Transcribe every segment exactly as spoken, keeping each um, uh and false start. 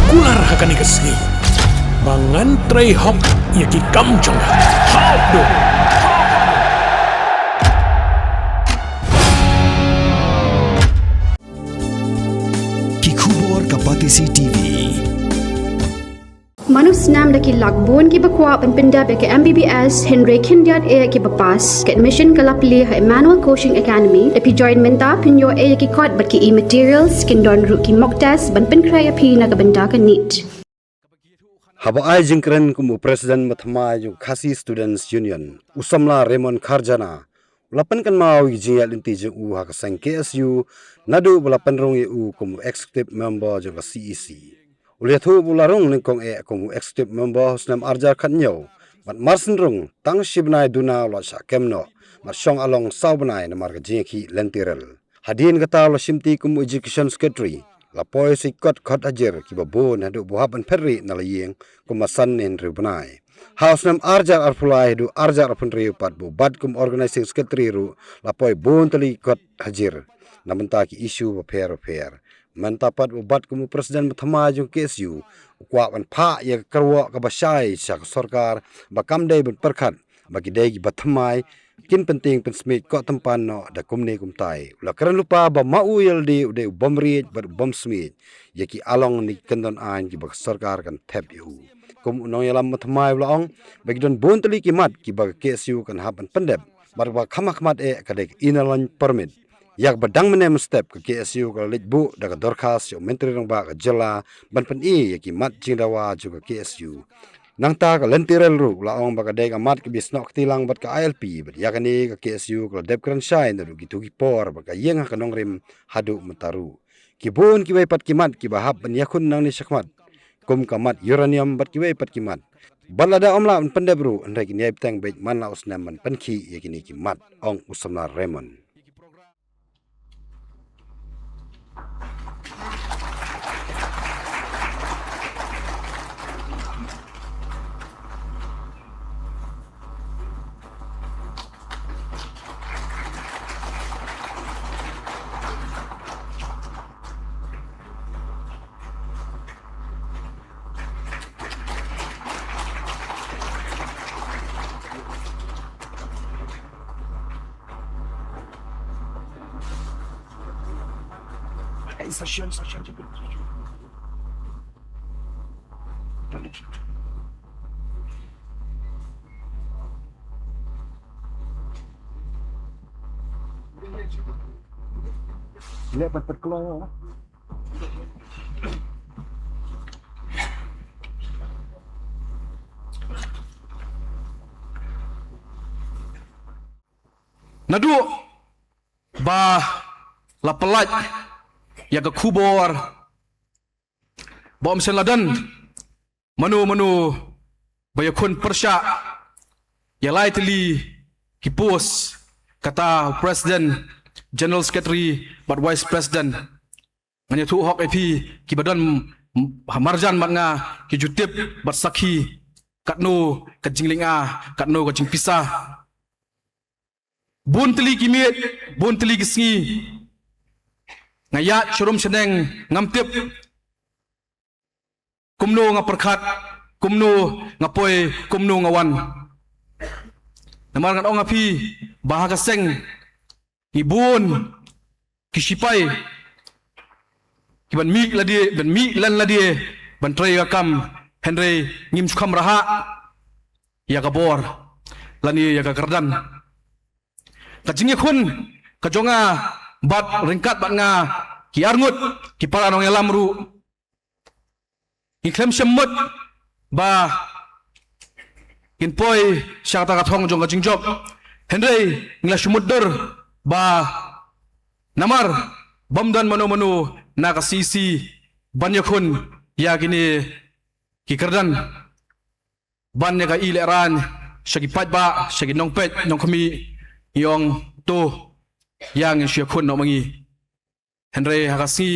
Kular ha kane ka sngi ba ngan trei hok ïa ki kam jong nga. Hok do. Ki khubor ka Batesi T V. Mano snem da ki lak bun kiba kwah ban pyndep ïa ka M B B S hynrei khyndiat eh kiba pass. Ka admission ka la plie ha Emmanuel Coaching Academy. Da phi join mynta phin ïoh eh ïa ki kot bad ki e-materials, kin don ruh ki mock test ban pynkhreh ïa phi na ka bynta ka NEET. Haba ai jingkren kum u President bathymmai jong Khasi Students Union, u samla Raymond Kharjana u la pynkynmaw ïa ki jingïaid lynti jong u ha ka seng K S U naduh ba la pynrung ïa u kum u Executive Member jong ka C E C. U la ïathuh ba u la rung nyngkong eh kum u Executive Member ha u snem arhajar khathynñiew bad marsynrung tang shi bnai duna u la shah kem noh bad shong along saw bnai namar ka jingïakhih lynti rel. Hadien kata u la shimti kum u Education Secretary, la poi sa ki kot khot hajir kiba bun haduh ba u hap ban phet rieh na la ïing kum masan ne hynriew bnai. Ha u snem arhajar arphew lai haduh arhajar arphew hynriew pat ba u bat kum Organizing Secretary ruh la poi bun tylli ki kot hajir na bynta ki issue bapher bapher. Mynta pat ba u bat kum u President bathymmai jong K S U, u kwah ban phah ïa ka kyrwoh kaba shai sha ka sorkar ba kam dei ban pyrkhat ba ki dei ki bathymmai, kin pyntieng pynsmiej koh tympan noh da kumne kumtai. U la kren lypa ba ma u ïalade u dei u bym riej bad u bym smiej ïa ki along ne ki kyndon aiñ kiba ka sorkar kan thep ïa u. Kum u nongïalam bathymmai u la ong ba ki don bun tylli ki mat kiba ka K S U kan hap ban pyndep bad ba kham hakhmat eh ka dei ka Inner Line Permit. Ïa kaba dang mynne mynstep ka K S U ka la leit buh da ka dorkhas sha u Myntri Rangbah ka jylla ban pyni ïa ki mat jingdawa jong ka K S U. Nangta ka lynti rel ruh u la ong ba ka dei ka mat kaba ïasnoh kti lang bad ka I L P bad ïa kane ka K S U ka la dep kren shai naduh kito ki por ba ka ïeng ha ka nongrim haduh mynta ruh. Ki bun kiwei pat ki mat kiba hap ban ïakhun nangne shakhmat kum ka mat uranium bad kiwei pat ki mat. Bad lada ym lah ban pyndep ruh hynrei kin ïai bteng beit man la u snem ban pynkhih ïa kine ki mat, ong u samla Raymond. Naduh ba la pyllait ïa ka khubor ba ym shym la don mano mano ba ïakhun pyrshah ïa lai tylli ki post, kata President, General Secretary bad Vice President. Ngan ïathuh hok ïa phi kiba don ha marjan bad nga ki ju tip bad sakhi katno ka jinglynga, katno ka jingpisa. Bun tylli ki miet, bun tylli ki sngi nga ïaid sharum shaneng, ngam tip kumno nga pyrkhat, kumno nga poi, kumno nga wan. Namar ngan ong ha phi ba ha ka seng ngi bun ki shipai kiban mih lade, ban mih lan lade ban trei ka kam, hynrei ngim shu kham rhah ïa ka bor lane ïa ka kyrdan. Ka jingïakhun ka jong nga bad ryngkat bad nga ki arngut ki para nongïalam ruh, ngi khlem shym mut ba ngin poi sha kata ka thong jong ka jingjop. Hynrei ngi la shu mutdur ba namar bym don mano mano na ka C E C ban ïakhun ïa kine ki kyrdan ban ïa ka ïalehrain sha ki paidbah, sha ki nongpeit nongkhmih, ngi ong to ïa ngin shu ïakhun noh ma ngi. Hynrei ha ka sngi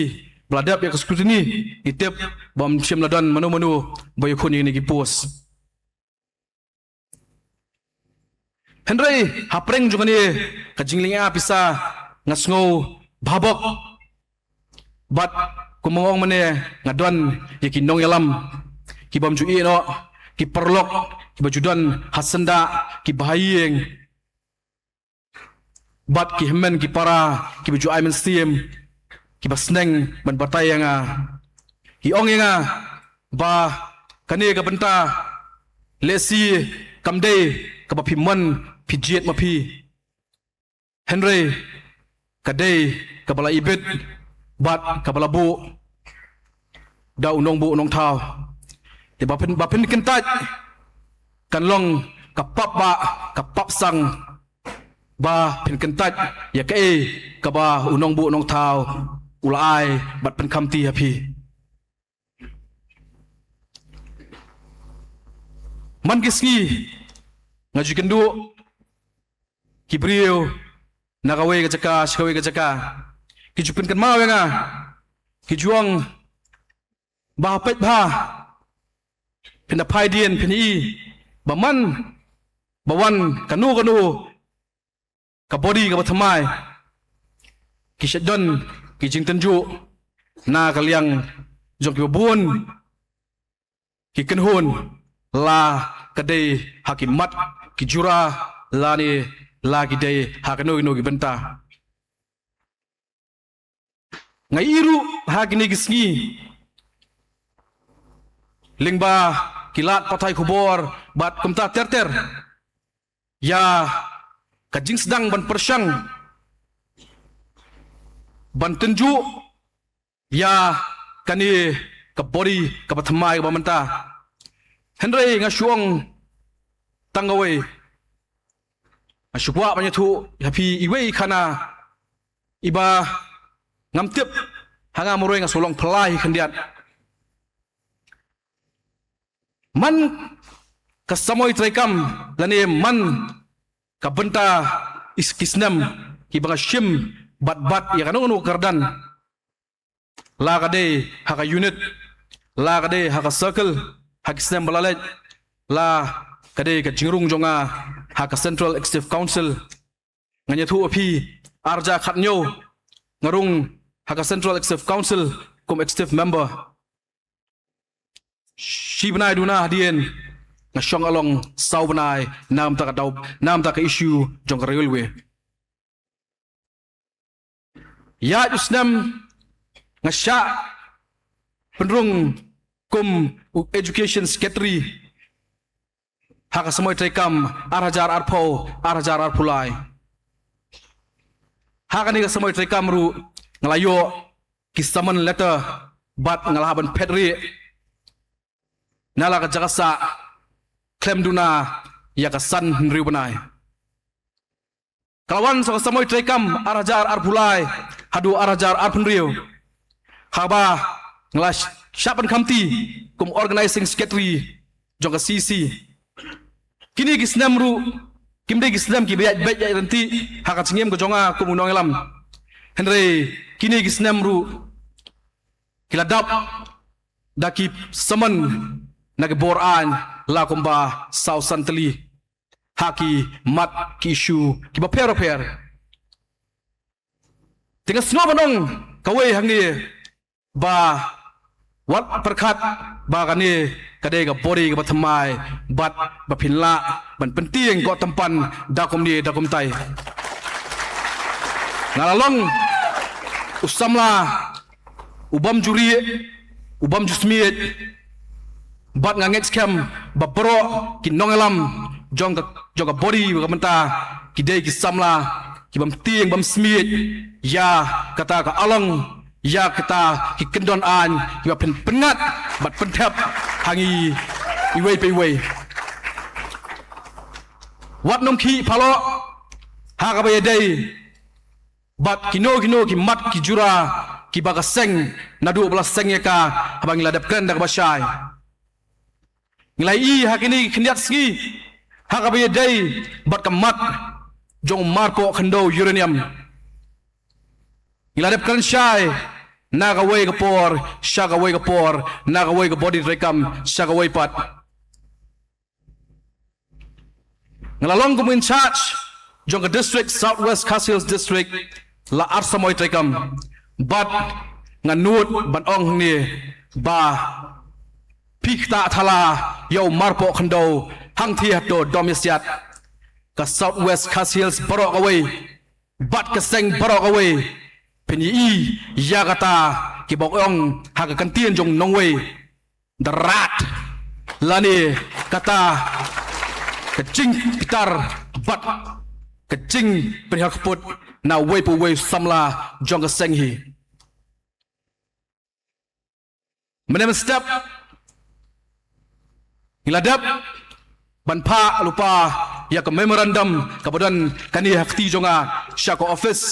ba la dep ïa ka scrutiny ngi tip ba ym shym la don mano mano ba ïakhun ïa kine ki post. Hynrei hapdeng jong kane ka jinglynga pisa nga sngew bha bok bad Kumba nga ong mynne, nga don ïa ki nongïalam ki bym ju ïehnoh, ki paralok ki ba ju don ha syndah, ki bahaïing, bad ki hynmen ki para ki ba ju ai mynsiem, ki ba sneng ban batai ïa nga. Ki ong ïa nga ba kane ka bynta lehse kam dei kaba phi mon phi jied ma phi, hynrei ka dei kaba la ibit bad kaba la buh da u nongbuh nongthaw. Te ba phin, ba phin kyntait kan long ka pap bah, ka pap sang, ba phin kyntait ïa kaei kaba u nongbuh nongthaw u la ai bad pynkhamti ha phi. Man ki sngi nga ju kynduh ki briew na kawei ka jaka sha kawei ka jaka, ki ju pynkynmaw ïa nga, ki ju ong ba ha peit bha, phin da phai dien phin ïohi ba man ba wan kano kano ka body kaba thymmai, ki shait don ki jingtynjuh na ka liang jong kiba bun ki kynhun, la ka dei ha ki mat ki jura, lane la ki dei ha kano kano ki bynta. Nga ïohi ruh ha kine ki sngi lyngba ki lad pathai khubor bad kumta ter ter ïa ka jingsdang ban pyrshang ban tynjuh ïa kane ka body kaba thymmai kaba mynta. Hynrei nga shu ong tang kawei, nga shu kwah ban ïathuh ïa phi iwei i khana iba ngam tip ha nga marwei nga shu long phylla hi khyndiat. Man ka samoi treikam lane man ka bynta is-, ki snem kiba nga shim bad bad ïa kano kano ka kyrdan, la ka dei ha ka unit, la ka dei ha ka circle ha ki snem ba la leit, la ka dei ka jingrung jong nga ha ka Central Executive Council. Ngan ïathuh ïa phi, ar hajar khathynñiew nga rung ha ka Central Executive Council kum executive member. Shi bnai duna hadien nga shong along saw bnai namar ka daw, namar ka issue jong ka railway. Ïa u snem nga shah pynrung kum u education secretary ha ka samoi treikam ar hajar arphew, ar hajar arphew lai. Ha kane ka samoi treikam ruh nga la ïoh ki summon letter bad nga la hap ban phet rieh na la ka jaka sah khlem duna ïa ka san hynriew bnai. Ka la wan sha ka samoi treikam ar hajar arphew lai haduh ar hajar arphew hynriew, haba nga la sh-, shah pynkhamti kum organizing secretary jong ka C C. Kine ki snem ruh kim dei ki snem kiba ïaid beit ïaid ryntih ha ka jingim ka jong nga kum u nongïalam. Hynrei kine ki snem ruh ki la dap da ki summon na ki bor aiñ la kumba saw san tylli ha ki mat ki issue kiba pher pher. Te nga sngewbha ban ong kawei hangne ba wat pyrkhat ba kane ka dei ka body kaba thymmai bad ba phin lah ban pyntieng koh tympan da kumne da kumtai. Nga la long u samla u bym ju rieh, u bym ju smiej. Bad nga ngeit skhem ba baroh ki nongïalam jong ka, jong ka body ba ka mynta ki dei ki samla ki bym tieng bym smiej ïa kata ka along, ïa kita ki kyndon aiñ kiba pyn-, pynngat bad pynthep ha ngi iwei pa iwei. Wat nym khih paloh ha kaba ïadei bad kino kino ki mat ki jura kiba ka seng naduh ba la seng ïa ka haba ngi la dep kren da kaba shai. Ngi la ïohi ha kine ki khyndiat sngi ha kaba ïadei bad ka mat jong u marpoh khyndew uranium. Ngi la dep kren shai na kawei ka por sha kawei ka por, na kawei ka body treikam sha kawei pat. Nga la long kum in charge jong ka district, South West Khasi Hills District, la ar samoi treikam. Bad Nga nud ban ong hangne ba phi ktah thala ïa u marpoh khyndew hangthie hato Dom Ïasiat, ka South West Khasi Hills baroh kawei bad ka seng baroh kawei, phin ïohi ïa kata kiba ong ha ka kyntien jong nongwei, da rat lane kata ka jingbitar bad ka jingpynhiar kput na uwei pa uwei samla jong ka seng hi. Mynne mynstep ngi la dep ban phah lypa ïa ka memorandum kaba don kane ha kti jong nga sha ka office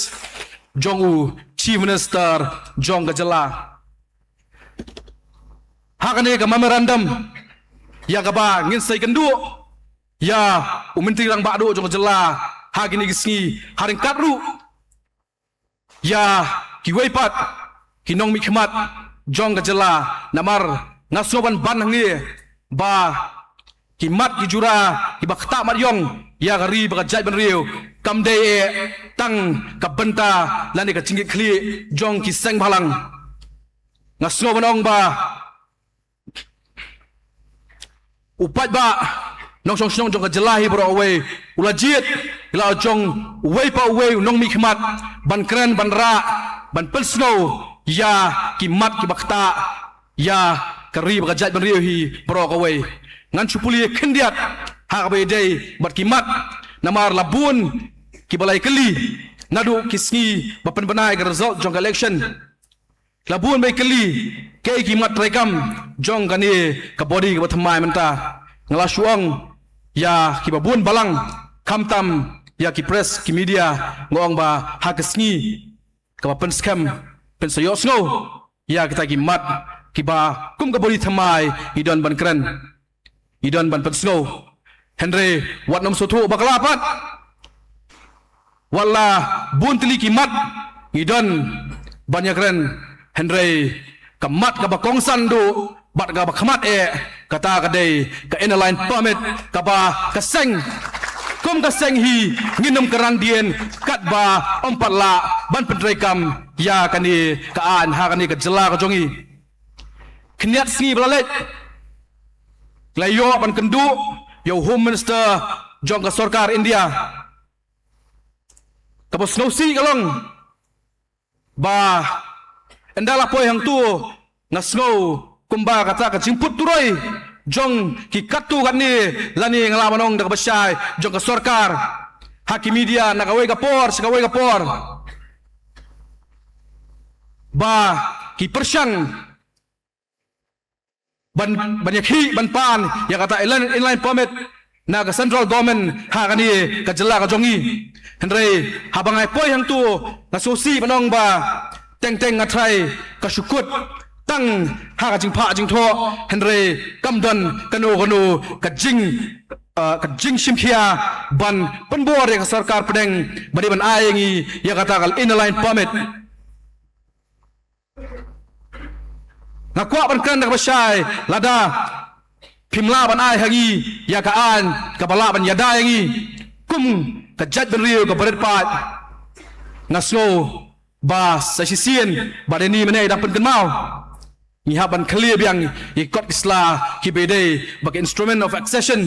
jong u Chief Minister jong ka jylla. Ha kane ka memorandum ïa kaba ngin sa ïakynduh ïa u Myntri Rangbah Duh jong ka jylla ha kine ki sngi, ha ryngkat ruh ïa kiwei pat ki nongmihkhmat jong ka jylla. Namar nga sngew ban ban hangne ba ki mat ki jura kiba ktah mat ïong ïa ka ri bad ka jaitbynriew kam dei eh tang ka bynta lane ka jingkitkhlieh jong ki seng bhalang. Nga sngew ban ong ba u paidbah nongshong shnong jong ka jylla hi baroh kawei u la jied ïa la jong uwei pa uwei u nongmihkhmat ban kren, ban rah, ban pynsngew ïa ki mat kiba ktah ïa ka ri bad ka jaitbynriew hi baroh kawei. Ngan shu pule khyndiat ha kaba ïadei bad ki mat, namar la bun kiba la ïakylli naduh ki sngi ba pynbna ïa ka result jong ka election. La bun ba ïakylli kaei ki mat treikam jong kane ka body kaba thymmai mynta. Nga la shu ong ïa kiba bun balang, khamtam ïa ki press, ki media, nga ong ba ha ka sngi kaba pynskhem, pynsa ïohsngew ïa kita ki mat kiba kum ka body thymmai ngi don ban kren, ngi don ban pynsngew. Hynrei wat nym sngewthuh bakla pat, wat la bun tylli ki mat ngi don ban ïakren, hynrei ka mat kaba kongsan duh bad kaba khmat eh, kata ka dei ka Inner Line Permit kaba ka seng, kum ka seng hi, ngin ym kren dien katba ym pat lah ban pyntreikam ïa kane ka aiñ ha kane ka jylla ka jong ngi. Khyndiat sngi ba la leit la ïoh ban kynduh ïa u Home Minister jong ka sorkar India, kaba sngewsih ka long ba ynda la poi hangto nga sngew kumba kata ka jingput turoi jong ki katto katne, lane nga lah ban ong da kaba shai jong ka sorkar, ha ki media na kawei ka por sha kawei ka por, ba ki pyrshang ban, ban ïakhih ban pan ïa kata Inner Line, Inner Line Permit na ka central government ha kane ka jylla ka jong ngi. Hynrei haba nga poi hangto nga sngewsih ban ong ba teng teng nga tharai ka shu kut tang ha ka jingphah jingthoh, hynrei kam don kano kano ka jing, ah, ka jingshim khia ban pynbor ïa ka sorkar pdeng ba dei ban ai ïa ngi ïa kata ka Inner Line Permit. Nga kwah ban kren da kaba shai, lada phim lah ban ai ha ngi ïa ka aiñ kaba lah ban ïada ïa ngi kum ka jaitbynriew kaba rit paid, nga sngew ba sa shisien ba dei ni mynne dang pynkynmaw, ngi hap ban khlieh biang ïa ki kot ki sla kiba dei ba ka Instrument of Accession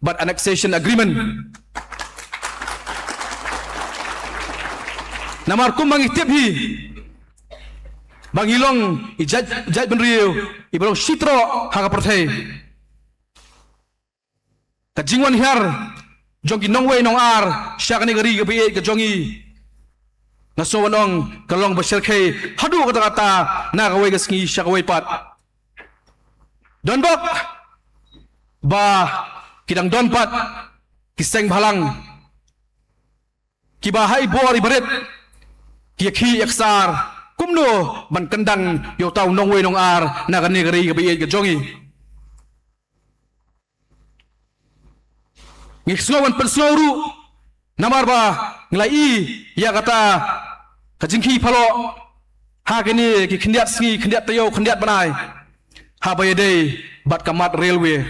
bad Annexation Agreement. Namar kumba ngi tip hi ba ngi long i jait, jaitbynriew iba long shi troh ha ka pyrthei. Ka jingwan hiar jong ki nongwei nongar sha kane ka ri kaba ïeit ka jong ngi, nga sngew ban ong ka long ba shyrkhei haduh katta katta na kawei ka sngi sha kawei pat. Don bok ba ki dang don pat ki seng bhalang kiba ha i bor i barit ki ïakhih ïaksar kumno ban kyndang ïa uta u nongwei nongar na kane ka ri kaba ïeit ka jong ngi. Ngi sngew ban pynsngew ruh namar ba ngi la i ïa kata ka jingkhih phalloh ha kine ki khyndiat sngi, khyndiat taïew, khyndiat bnai haba ïadei bad ka mat railway.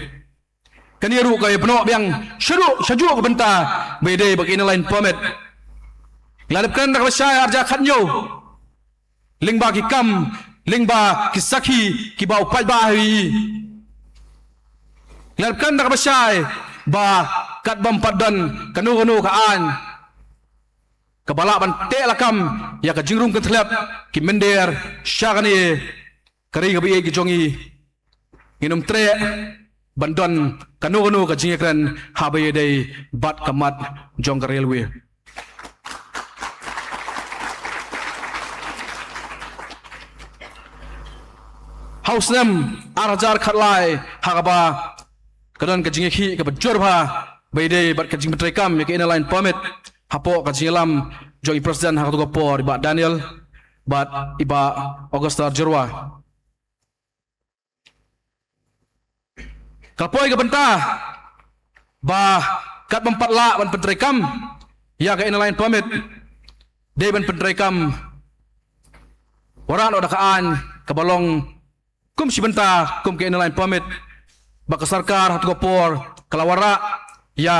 Kane ruh ka ïa bynnoh biang shaduh shajuh ka bynta ba ïadei bad ka Inner Line Permit. Ngi la dep kren da kaba shai arja khatñiew lyngba ki kam lyngba ki sakhi kiba u paidbah ha ïing. Ngi la dep kren da kaba shai ba katba ym pat don kano kano ka aiñ kaba lah ban teh lakam ïa ka jingrung kynthlet ki mynder sha kane ka ri kaba ïeit ka jong ngi, ngin ym treh ban don kano kano ka jingïakren haba ïadei bad ka mat jong ka railway. Ha u snem ar hajar khatlai, ha kaba ka don ka jingïakhih kaba jur bha ba ïadei bad ka jingpyntreikam ïa ka Inner Line Permit hapoh ka jingïalam jong i President ha kato ka por, i Bah Daniel bad i Bah Augustar Jyrwa. Ka la poi ka bynta ba katba ym pat lah ban pyntreikam ïa ka Inner Line Permit, dei ban pyntreikam wanrah noh da ka aiñ kaba long kum shi bynta kum ka Inner Line Permit, ba ka sorkar ha kato ka por ka la wanrah ïa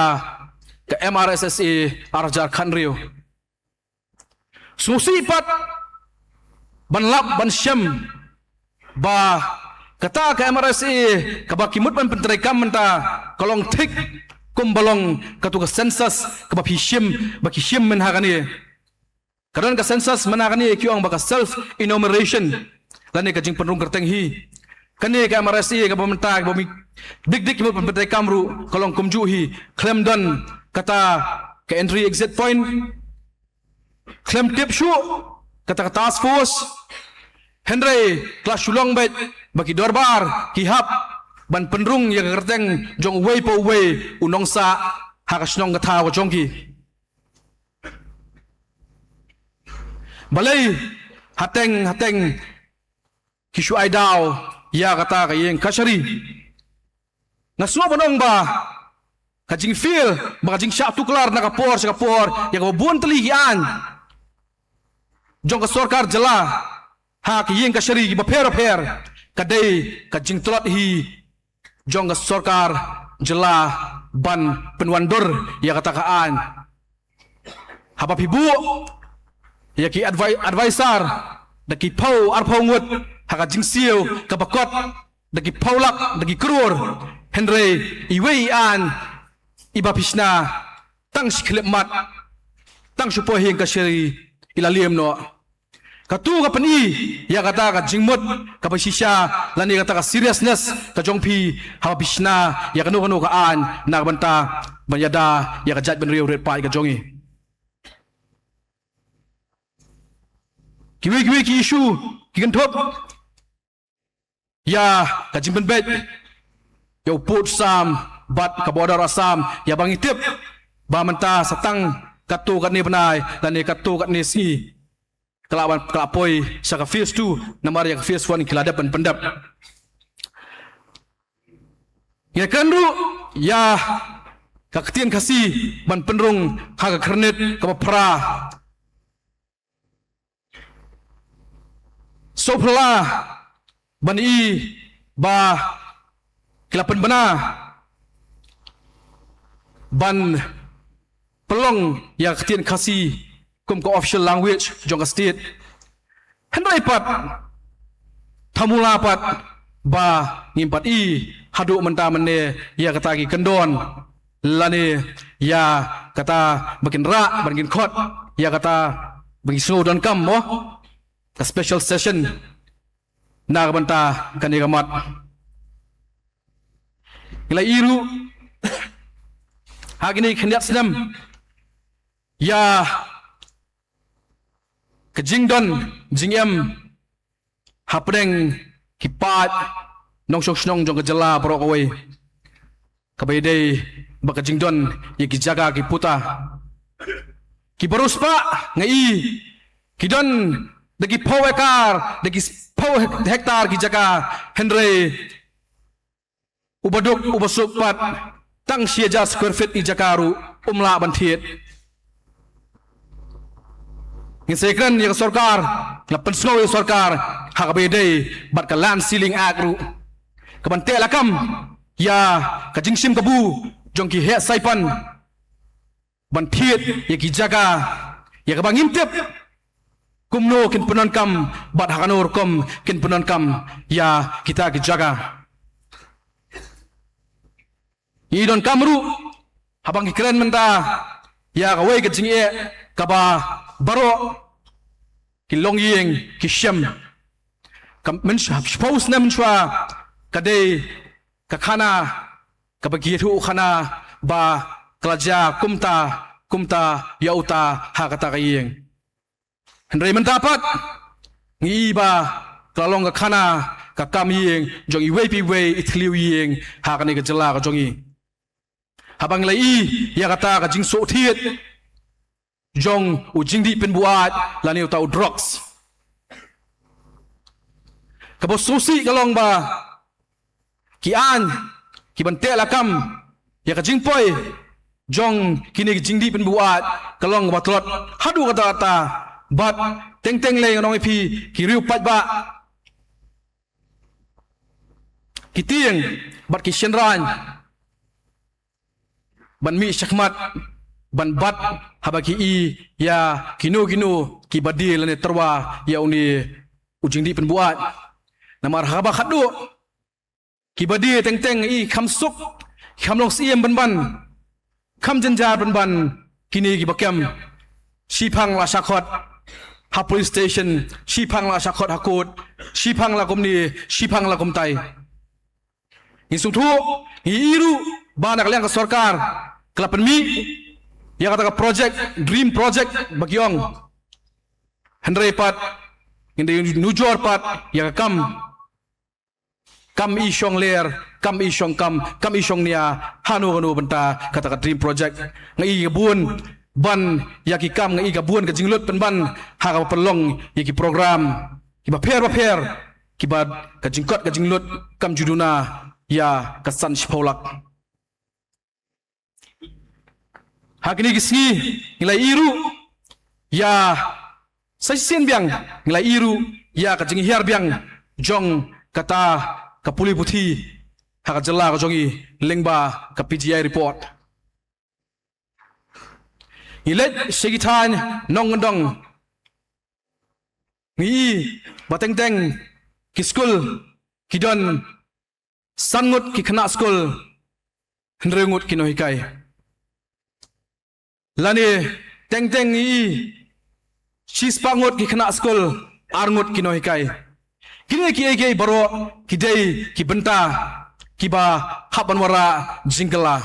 ka M R S S A ar hajar khathynriew. Sngewsih pat ban lap ban shem ba kata ka M R S S A kaba ki mut ban pyntreikam mynta ka long thik kumba long kato ka census kaba phi shim, ba ki shim mynha kane. Ka don ka census mynha kane ki ong ba ka self enumeration lane ka jingpynrung kyrteng hi. Kane ka M R S S A kaba mynta kaba mi dik dik ki mut ban pyntreikam ruh ka long kumjuh hi, khlem don kata ka entry exit point, khlem tip shuh kata ka task force. Hynrei ka la shu long beit ba ki dorbar ki hap ban pynrung ïa ka kyrteng jong uwei pa uwei u nongsah ha ka shnong ka thaw ka jong ki. Balei hateng hateng ki shu ai daw ïa kata ka ïing kashari? Nga sngew ban ong ba ka jingfeel ba ka jingshah tuklar na ka por sha ka por ïa kaba bun tylli ki aiñ jong ka sorkar jylla ha ki ïing kashari kiba pher bapher ka dei ka jingtlot hi jong ka sorkar jylla ban pynwandur ïa kata ka aiñ. Haba phi buh ïa ki advi-, advisor da ki phew arphew ngut ha ka jingsiew kaba kot da ki phew lak da ki klur, hynrei iwei i aiñ iba phi shna tang shi khyllipmat, tang shu poi ha ïing kashari i la liem noh. Kato ka pyni ïa kata ka jingmut kaba shisha lane kata ka seriousness ka jong phi haba phi shna ïa kano kano ka aiñ na ka bynta ban ïada ïa ka jaitbynriew rit paid ka jong ngi. Kiwei kiwei ki issue ki kynthup ïa ka jingpynbeit ïa u pud Sam bad ka border Assam, ïa ba ngi tip ba mynta sa tang katto katne bnai lane katto katne sngi ka la ban, ka la poi sha ka phase two, namar ïa ka phase one ki la dep ban pyndep. Ngi kren ruh ïa ka ktien Khasi ban pynrung ha ka Khyrnit kaba phra. Sngewphylla ban i ba ki la pynbna ban pynlong ïa ka ktien Khasi kum ka official language jong ka state. Hynrei pat, thamula pat ba ngim pat i haduh mynta mynne ïa kata ki kyndon lane ïa kata ba kin rah, ba kin khot ïa kata ba kin sngew donkam mo ka special session na ka bynta kane ka mat. Ngi la i ruh ha kine ki khyndiat snem ïa ka jingdon jingem hapdeng ki paid nongshong shnong jong ka jylla baroh kawei, kaba ïadei bad ka jingdon ïa ki jaka ki puta. Ki bariewspah nga i ki don da ki phew ekar, da ki phew hek-, hektar ki jaka, hynrei uba duk uba suk pat tang shi hajar square feet i jaka ruh um lah ban thied. Ngin sa ïakren ïa ka sorkar, la pynsngew ïa ka sorkar ha kaba ïadei bad ka Land Ceiling Act ruh, kaban teh lakam ïa ka jingshim kabu jong ki heh saipan ban thied ïa ki jaka ïa kaba ngim tip kumno kin pyndonkam bad ha kano rukom kin pyndonkam ïa kita ki jaka. Ngi donkam ruh haba ngi kren mynta ïa kawei ka jingeh kaba baroh ki longïing ki shem. Ka mynshuwa, shiphew snem mynshuwa ka dei ka khana kaba ki ïathuh khana ba ka la jia kumta kumta ïa uta ha kata ka ïing. Hynrei mynta pat ngi i ba ka la long ka khana ka kam ïing jong iwei pa iwei i thliew ïing ha kane ka jylla ka jong ngi. Haba ngi la i ïa kata ka jingsngewthied jong u jingdih pynbuaid lane uta u drugs. Kaba sngewsih ka long ba ki aiñ ki ban teh lakam ïa ka jingpoi jong kine ki jingdih pynbuaid ka long kaba tlot haduh katta katta bad teng teng lei ngan ong ïa phi ki riew paidbah ki tieng bad ki shynrang ban mih shakhmat ban bat haba ki i ïa kino kino kiba die lane tyrwa ïa une u jingdih pynbuaid. Namar haba khatduh kiba die teng teng i kham suk, kham long syiem pynban, kham jynjar pynban kine kiba kem. Shiphang la shah khot ha police station, shiphang la shah khot ha court, shiphang la kumne, shiphang la kumtai. Ngi sngewthuh, ngi i ruh ba na ka liang ka sorkar ka la pynmih ïa kata ka project, dream project ba ki ong. Hynrei pat ngin da nujor pat ïa ka kam. Kam i shong ler, kam i shong kam, kam i shong nia, hano hano bynta kata ka dream project. Nga i ka bun ban ïa ki kam, nga i ka bun ka jinglut pynban ha kaba pynlong ïa ki program kiba pher ba pher, kiba ka jingkot ka jinglut kam ju duna ïa ka san shiphew lak. Ha kine ki sngi ngi la i ruh ïa sa shisien biang, ngi la i ruh ïa ka jinghiar biang jong kata ka pule puthi ha ka jylla ka jong ngi lyngba ka P G I report. Ngi leit sha ki thaiñ nongkyndong, ngi i ba teng teng ki skul ki don san ngut ki khynnah skul, hynriew ngut ki nonghikai. Lane teng teng ngi i shispah ngut ki khynnah skul, ar ngut ki nonghikai. Kine kiei kiei baroh ki dei ki bynta kiba hap ban wanrah jingkylla.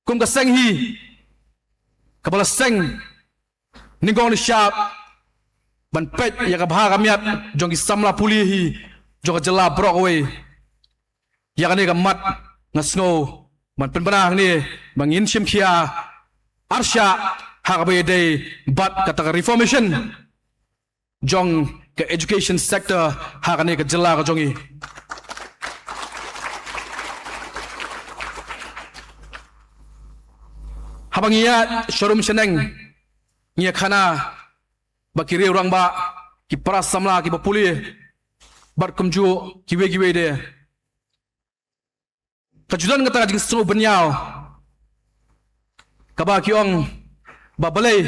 Kum ka seng hi kaba la seng nyngkong nyngkong ban peit ïa ka bha ka miat jong ki samla pule hi jong ka jylla baroh kawei. Ïa kane ka mat nga sngew ban pynbna hangne ba ngin shim khia arshah ha kaba ïadei bad kata ka reformation jong ka education sector ha kane ka jylla ka jong ngi. Haba ngi ïaid sharum shaneng ngi ïakhana ba ki riew rangbah, ki para samla kiba pule bad kumjuh kiwei kiwei de. Ka ju don kata ka jingsngew bynñiaw kaba ki ong ba balei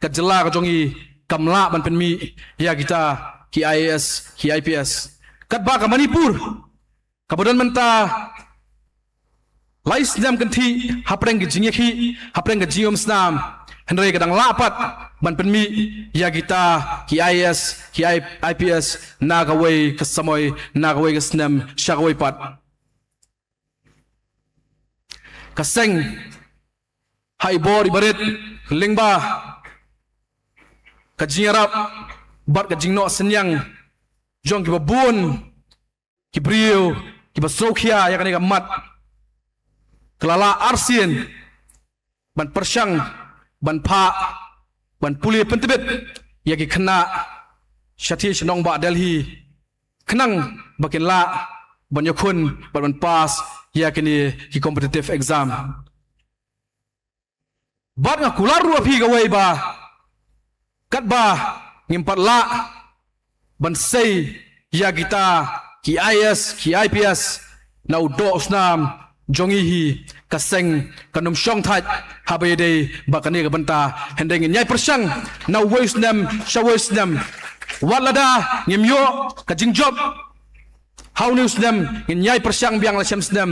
ka jylla ka jong ngi kam lah ban pynmih ïa kita ki I A S, ki I P S. Katba ka Manipur kaba don mynta lai snem kynthih hapdeng ka jingïakhih, hapdeng ka jingïaumsnam, hynrei ka dang lah pat ban pynmih ïa kita ki I A S, ki I P S na kawei ka samoi, na kawei ka snem sha kawei pat. Ka seng ha i bor i barit lyngba ka jingïarap bad ka jingnoh synñiang jong kiba bun ki briew kiba sngewkhia ïa kane ka mat, ka la lah arsien ban pyrshang, ban phah, ban pule pyntbit ïa ki khynnah shatei sha nongbah Delhi khnang ba kin lah ban ïakhun bad ban pass ïa kine ki competitive exam. Bad nga kular ruh ïa phi kawei ba katba ngim pat lah ban sei ïa kita ki I A S, ki I P S na u doh u snam, jong ngi hi ka seng kan ym shong thait haba ïadei bad kane ka bynta. Hynrei ngin ïai pyrshang na uwei u snem sha uwei u snem. Wat lada ngim ïoh ka jingjop ha une u snem, ngin ïai pyrshang biang la shem snem.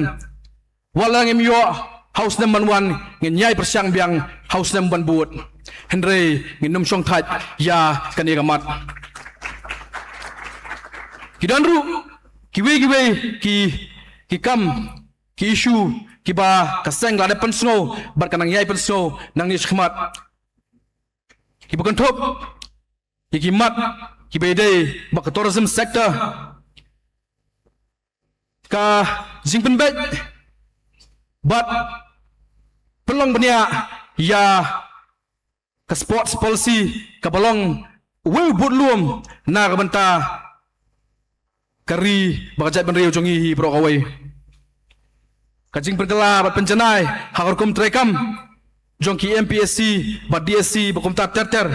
Wat lada ngim ïoh ha u snem ban wan, ngin ïai pyrshang biang ha u snem ban bud. Hynrei ngin ym shong thait ïa kane ka mat. Ki don ruh kiwei kiwei ki, ki kam, ki issue kiba ka seng la dep pynsngew bad ka nang ïai pynsngew nangne shakhmat, kiba kynthup ïa ki mat kiba ïadei bad ka tourism sector, ka jingpynbeit bad pynlong bniah ïa ka sports policy kaba long uwei u budlum na ka bynta ka ri bad ka jaitbynriew jong ngi hi baroh kawei. Ka jingpynkylla bad pynjanai ha ka rukom treikam jong ki M P S C bad D S C bad kumta ter ter.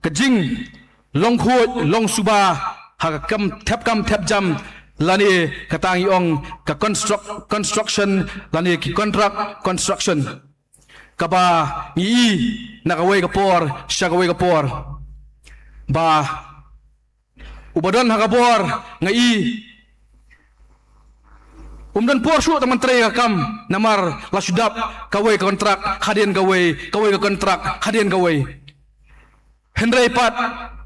Ka jinglong khuid long suba ha ka kam thep kam thep jam lane kata ngi ong ka construct, construction lane ki contract construction, kaba ngi i na kawei ka por sha kawei ka por. Ba uba don ha ka bor nga i um don por shuh tang ban trei ka kam, namar la shu dap kawei ka kontrak hadien kawei, kawei ka kontrak hadien kawei. Hynrei pat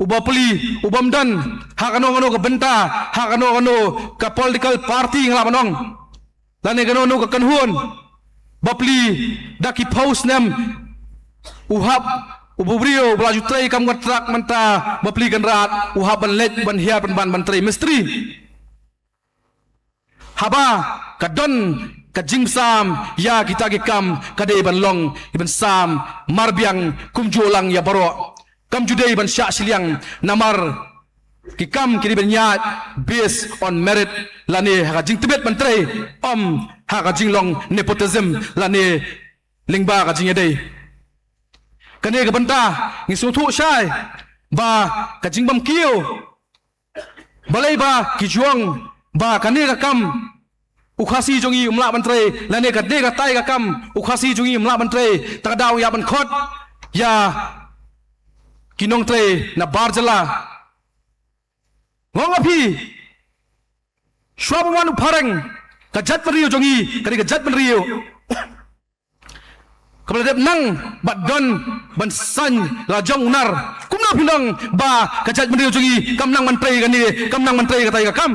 uba pli, uba ym don ha kano kano ka bynta, ha kano kano ka political party nga lah ban ong, lane kano kano ka kynhun, ba pli da ki phew snem u hap, uba briew ba la ju trei kam kontrak mynta ba pli kynrad u hap ban leit ban hiar pynban ban trei mistri. Haba ka don ka jingsam ïa kita ki kam, ka dei ban long ban sam marbiang kumjuh lang ïa baroh. Kam ju dei ban shah shiliang, namar ki kam ki dei ban ïaid based on merit lane ha ka jingtbit ban trei, ym ha ka jinglong nepotism lane lyngba ka jingïadei. Kane ka bynta ngi sngewthuh shai ba ka jingbam kiew, balei ba ki ju ong ba kane ka kam u Khasi jong ngi um lah ban trei, lane kane katai ka kam u Khasi jong ngi um lah ban trei, ta ka daw ïa ban khot ïa ki nongtrei na bar jylla. Nga ong ïa phi, shuwa ba wan u phareng, ka jaitbynriew jong ngi ka dei ka jaitbynriew kaba la dep nang bad don ban saiñ la jong u nar. Kumno phi ong ba ka jaitbynriew jong ngi kam nang ban trei kane, kam nang ban trei katai ka kam?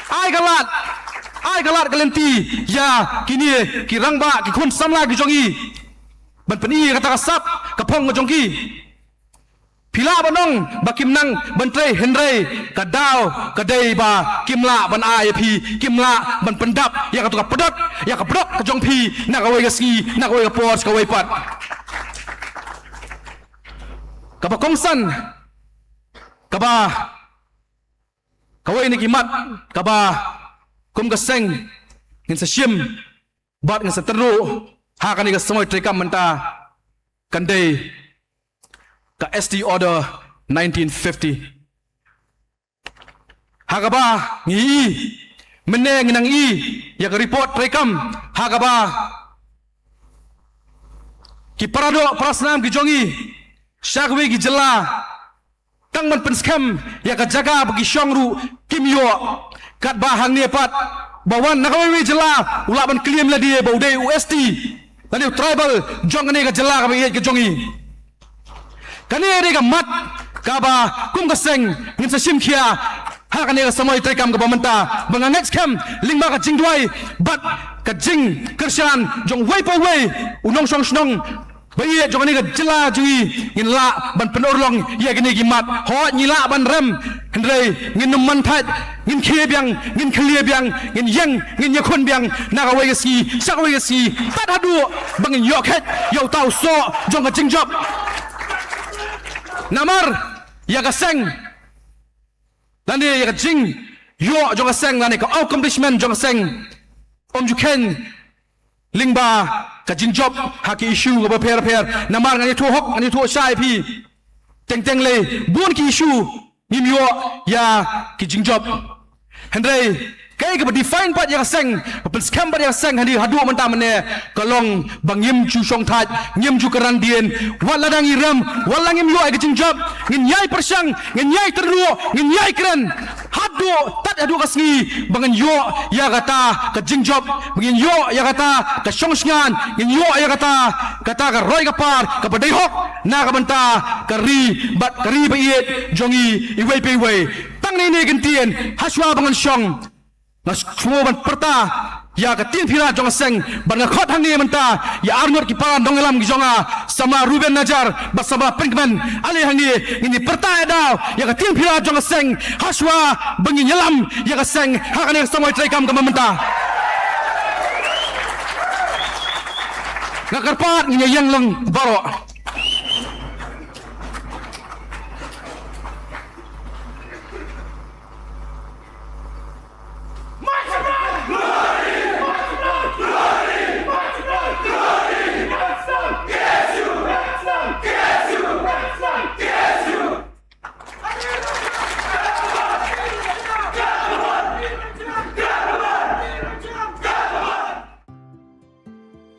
Ai ka lad, ai ka lad ka lynti ïa kine ki rangbah, ki khun samla ki jong ngi ban pyni ïa kata ka sap ka phong ka jong ki. Phi lah ban ong ba kim nang ban trei, hynrei ka daw ka dei ba kim lah ban ai ïa phi, kim lah ban pyndap ïa katu ka pdot, ïa ka pdot ka jong phi na kawei ka sngi, na kawei ka por, kawei pat. Kaba kongsan, kaba kawei na ki mat kaba kum ka seng ngin sa shim bad ngin sa tyrwa ha kane ka samoi treikam mynta, kan dei ka S T Order nineteen fifty. Ha kaba ngi i, mynne ngi nang i ïa ka report treikam ha kaba ki paradoh parasnam ki jong ngi sha kawei ki jylla tang ban pynskhem ïa ka jaka ba ki shong ruh kim ïoh. Katba hangne pat ba wan na kawei kawei jylla u lah ban claim lade ba u dei u S T lane u tribal jong kane ka jylla kaba ïeit ka jong ngi. Kane dei ka mat kaba kum ka seng ngin sa shim khia ha kane ka samoi treikam kaba mynta, ba nga ngeit skhem lyngba ka jingduwai bad ka jingkyrshan jong uwei pa uwei u nongshong shnong ba ïeit jong kane ka jylla jong ngi, ngin lah ban pynurlong ïa kine ki mat. Hooid ngi lah ban rem, hynrei ngin ym man thait, ngin khie biang, ngin khlie biang, ngin ïeng, ngin ïakhun biang na kawei ka sngi sha kawei ka sngi, tad haduh ba ngin ïoh khet ïa uta u soh jong ka jingjop. Namar ïa ka seng lane ïa ka jingïoh jong ka seng lane ka accomplishment jong ka seng um ju kheiñ lyngba ka jingjop ha ki issue kaba pher pher. Namar ngan ïathuh hok, ngan ïathuh shai phi, teng teng lei bun ki issue ngim ïoh ïa ki jingjop. Hynrei Kaei kaba define pat ïa ka seng, ka pynskhem pat ïa ka seng, hadien haduh mynta mynne, ka long ba ngim ju shongthait, ngim ju kren dien, wat lada ngi rem, wat la ngim ïoh ïa ka jingjop, ngin ïai pyrshang, ngin ïai tyrduh, ngin ïai kren. Haduh, tad haduh ka sngi, ba ngin ïoh ïa kata ka jingjop, ba ngin ïoh ïa kata ka shongshngain, ngin ïoh ïa kata, kata ka roi ka par, kaba dei hok, na ka bynta ka ri, bad ka ri ba ïeit, jong ngi, iwei pa iwei. Tang ine i kyntien, hashwa ba ngan shong. Nga sngewbha ban pyrta ïa ka ktien pyrta jong ka seng, bad nga khot hangne mynta ïa arngut ki para nongïalam ki jong nga, samla Ruben Najar bad samla Pynkmen. Ale hangne ngin ïa pyrta ïa daw ïa ka ktien pyrta jong ka seng, hashwa ba ngin ïalam ïa ka seng ha kane ka samoi treikam kaba mynta. Nga kyrpad ngin ïa ïeng lang baroh.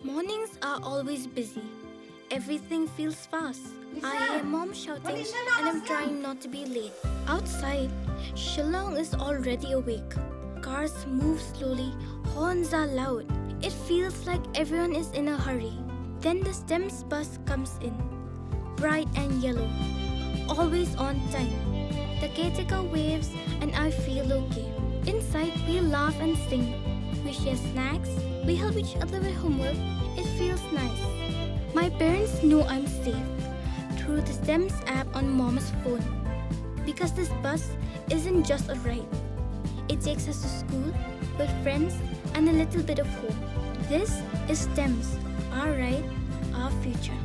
Mornings are always busy. Everything feels fast. I hear mom shouting and I'm trying not to be late. Outside, Shillong is already awake. Cars move slowly, horns are loud. It feels like everyone is in a hurry. Then the STEMS bus comes in. Bright and yellow. Always on time. The caretaker waves and I feel okay. Inside, we laugh and sing. We share snacks. We help each other with homework. It feels nice. My parents know I'm safe through the STEMS app on mom's phone. Because this bus isn't just a ride. It takes us to school, with friends, and a little bit of home. This is STEMS, our ride, our future.